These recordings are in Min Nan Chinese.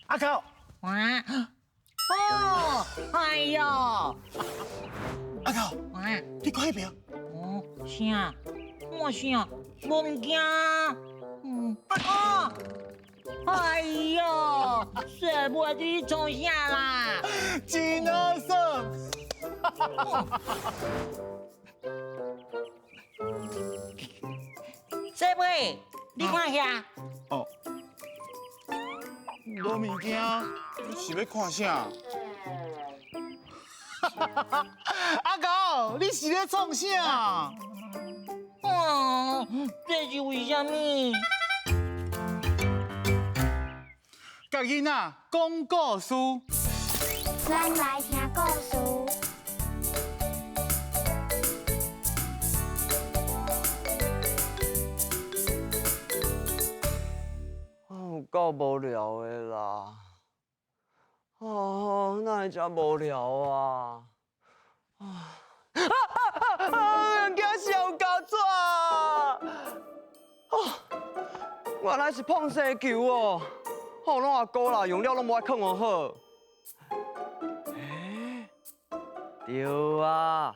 阿狗，哇，哦，哎呦，阿狗，哇，你看彼边。哦，啥？我啥？无物件。嗯，哦，哎呦，雪妹，你创啥啦？真好耍。雪妹，你看遐。哦。无物件，你是欲看啥？阿狗，你是咧创啥？哦，这是为啥物？共囡仔讲故事。咱来听故事。有够无聊的啦！啊，哪会遮无聊啊？啊啊啊！惊烧胶纸！啊，原来是碰生球哦！好，拢阿哥啦，用了拢无爱囥予好。欸，对啊，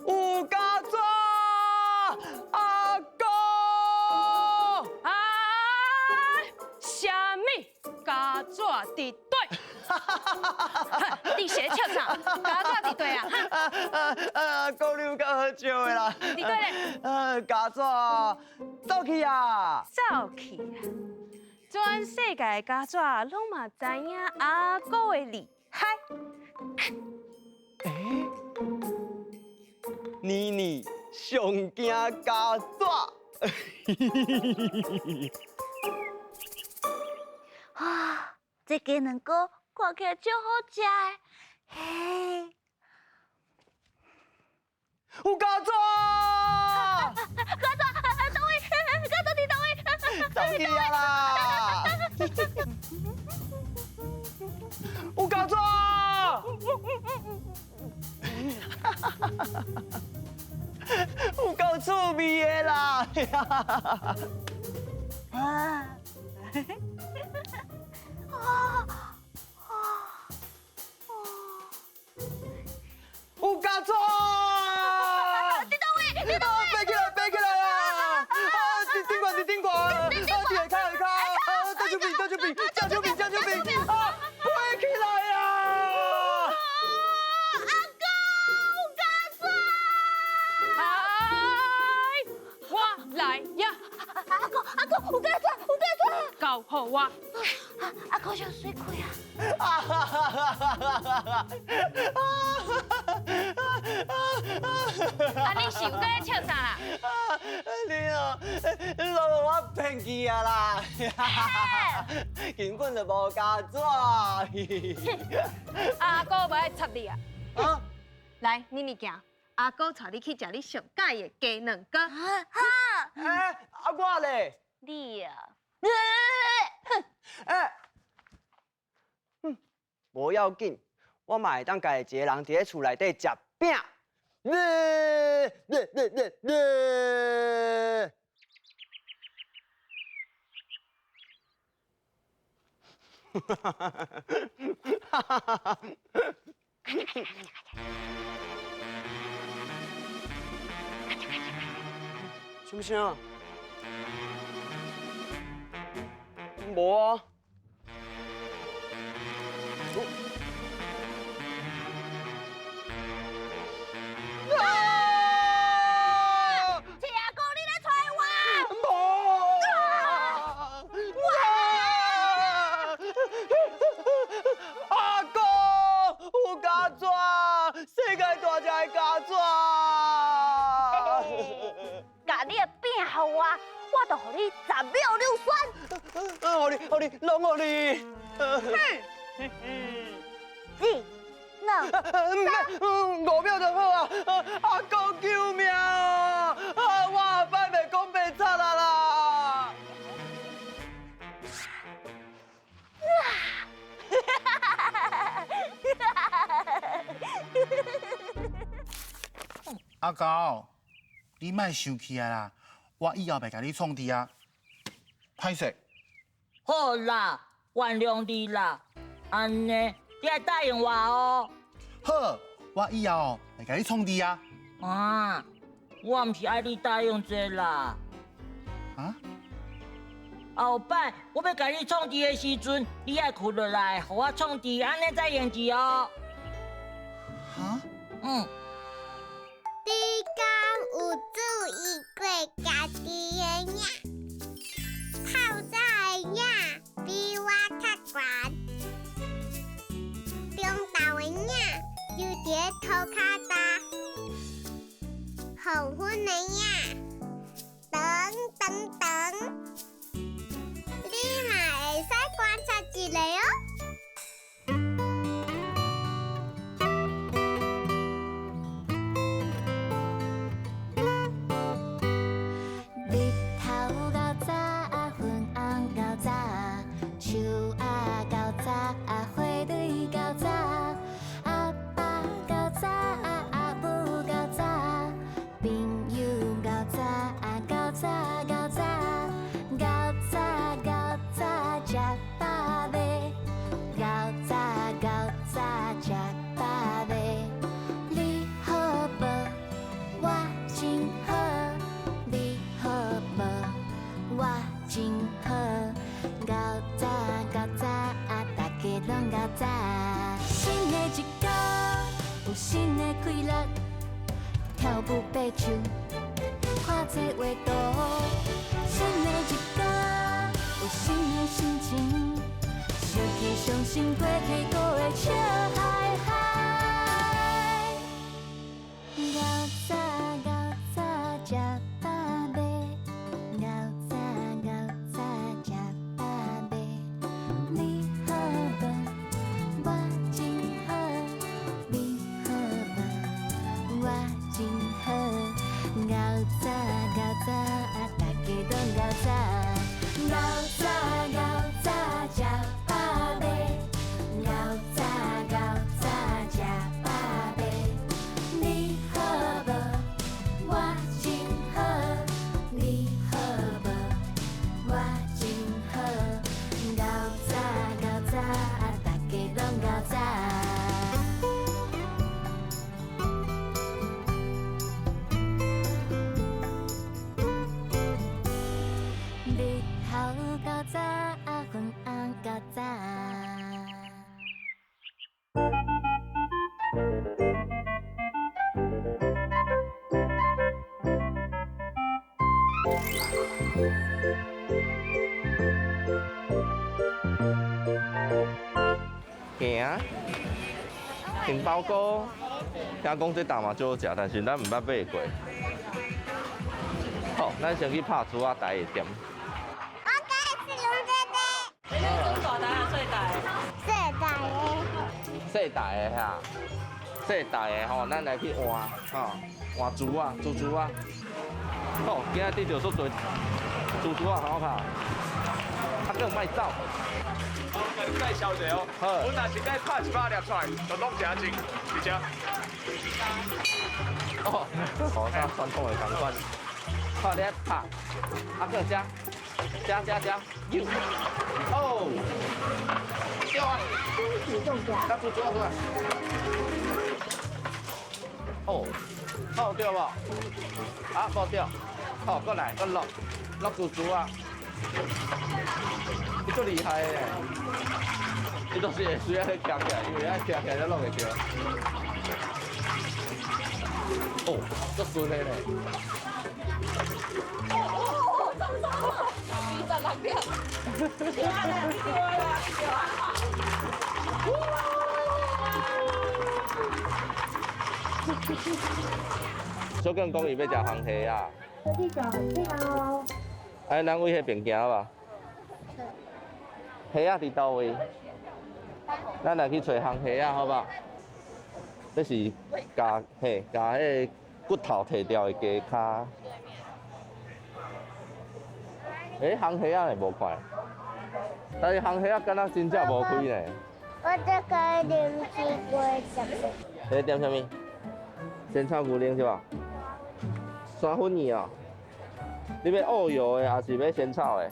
有胶纸！阿哥！啊！啥物胶纸伫底？你是咧笑啥？胶纸伫底啊？啊啊啊！哥，你有够好笑的啦！伫底咧？胶纸走去啊！走去啊！全世界的胶纸拢嘛知影阿哥的厉害。欸，妮妮上惊胶纸。啊，这鸡卵糕看起来足好食的，嘿！有胶纸！胶纸，佗位？胶纸伫佗位？走去啊啦！有胶纸！有够趣味的啦！啊！啊啊！有胶纸！伫佗位？伫佗位？爬起来，爬起来啊！啊，伫顶悬，伫顶悬！啊，伫下跤，下跤！啊，倒手边，倒手边，正手边，正手边！啊，飞起来啊！阿哥，有胶纸！哎，我来呀！阿哥，阿哥，有胶纸，有胶纸！交予我。阿哥上水亏啊！啊哈哈哈哈哈！啊，你是有搁咧笑啥啦？啊，你哦，你拢予我骗去啊啦！根本就无胶纸。阿哥无爱插你啊！啊，来，妮妮行，阿哥带你去食你上佮意的鸡卵糕。好。欸，啊我咧？你啊，欸，哼，无要紧，我嘛会当家己一个人伫咧厝内底食饼。咧咧咧咧咧！哈哈哈哈哈哈！什么声？无啊。啊！赤阿哥，你咧揣我？无啊！阿哥，有胶纸，世界大只的胶纸。共你的饼予我，我就予你10秒溜酸。予你，予你，拢予你。一、两、毋免，5秒就好啊！阿哥救命啊！阿狗，你莫生气啊啦，我以后袂共你创治啊。歹势。好啦，原谅你啦，按呢，你爱答应我哦。好，我以后袂共你创治啊。啊，我毋是爱你答应这啦。啊？后摆我欲共你创治的时阵，你爱睏落来，予我创治，按呢才用治哦。哈？嗯。你敢有注意过家己的影？透早的影比我较悬，中昼的影就伫咧涂跤焦，黄昏的影长长长。你嘛会使观察一下哦。日头较早，昏暗较早，树仔较早，花蕊较早，阿爸较早，阿母较早，朋友较早，较早较早，较早较早食饱未？较早较早食饱未？你好无？我真好。你好无？我真好。较早较早，大家拢较早。新的一天有新的快乐，跳舞爬树，看这画图。新的一天有新的心情，想起伤心过去，阁会笑嗨嗨。较早较早食饱未？较早较早食饱未？你好无？我真好。你好无？我真好。较早较早，大家拢较早。较早较早食饱未？较早较早食饱未？你好无？我真好。你好无？我真好。较早较早，大家拢较早。日头较早，昏暗较早。行，杏鲍菇，听讲这档嘛足好食，但是咱毋捌买过。好，咱先去拍猪仔台的店。我该是龙姐姐。你讲大台啊，细台？细台的。细台的哈，细台的吼，咱来去换吼，换猪仔，猪猪仔。好，今仔得著足济猪猪仔，好拍。啊，阁莫走。好，共你介绍者哦。好。阮若是该拍100粒出来，就拢诚正，伫遮。哦，哦，甲传统的仝款。好，你来拍，啊，阁遮，遮遮遮，右，哦，对啊。甲猪猪仔出来。哦，好对无？啊，无对。好，阁来，阁落，落猪猪仔。伊足厉害的，伊都是会随仔咧徛起来，因为爱徛起来才落会著。哦，足顺的咧。哦，26点。对啊啦，对啊啦，对啊。小健讲伊欲食红虾啊。你讲对哦。哎，咱位彼边行吧。虾仔伫佗位？咱来去揣红虾仔，好无？这是共嘿，共彼个骨头提掉的鸡跤。欸，红虾仔呢无看，但是红虾仔敢若真正无开呢。我这个点西瓜什么？你点啥物？仙草牛奶是吧？山粉圆哦，你欲芋油的，抑是欲仙草的？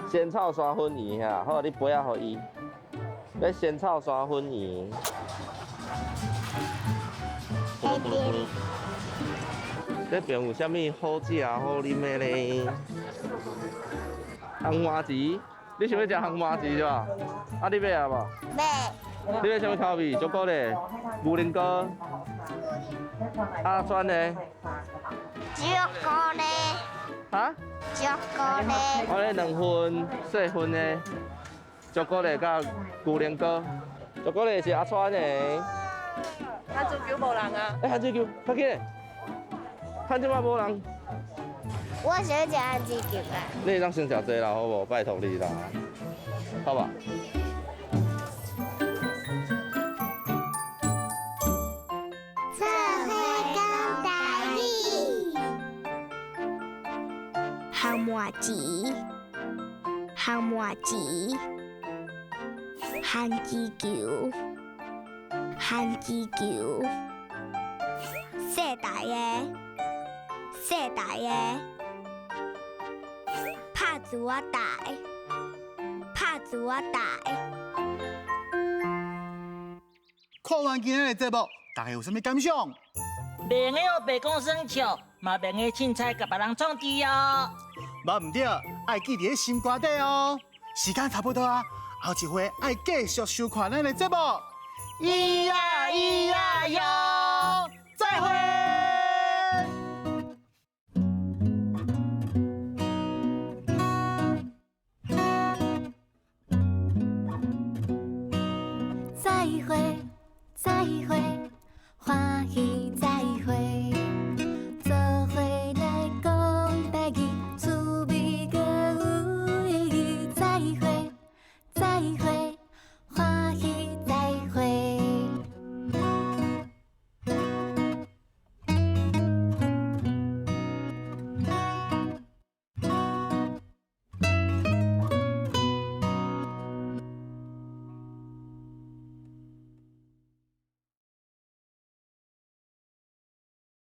仙草山粉圆哈，好，你杯仔予伊。欲仙草山粉圆。咕噜咕噜咕噜。這邊有啥物好食好啉的咧？烘麻糍，你想欲食烘麻糍是吧？啊，你欲啊無？欲。你欲啥物口味？朱古力、牛奶糕。阿川呢？朱古力。哈？朱古力。我咧兩份細份的朱古力佮牛奶糕，朱古力是阿川的。牽水球無人啊！欸，牽水球，較緊，牽這擺無人。我想食牽水球啊！你會當先食這啦，好無？拜託你啦，好吧？做伙講台語，烘麻糍，烘麻糍，牽水球，牽水球，細台的，細台的，拍珠仔台，拍珠仔台。看完今仔的節目，大家有啥物感想？袂用得烏白講耍笑，嘛袂用得凊彩共別人創治哦。無毋對，愛記佇咧心肝底哦。時間差不多啊，後一回愛繼續收看咱的節目。咿呀咿呀喲，再會。再會，再會，歡喜再會。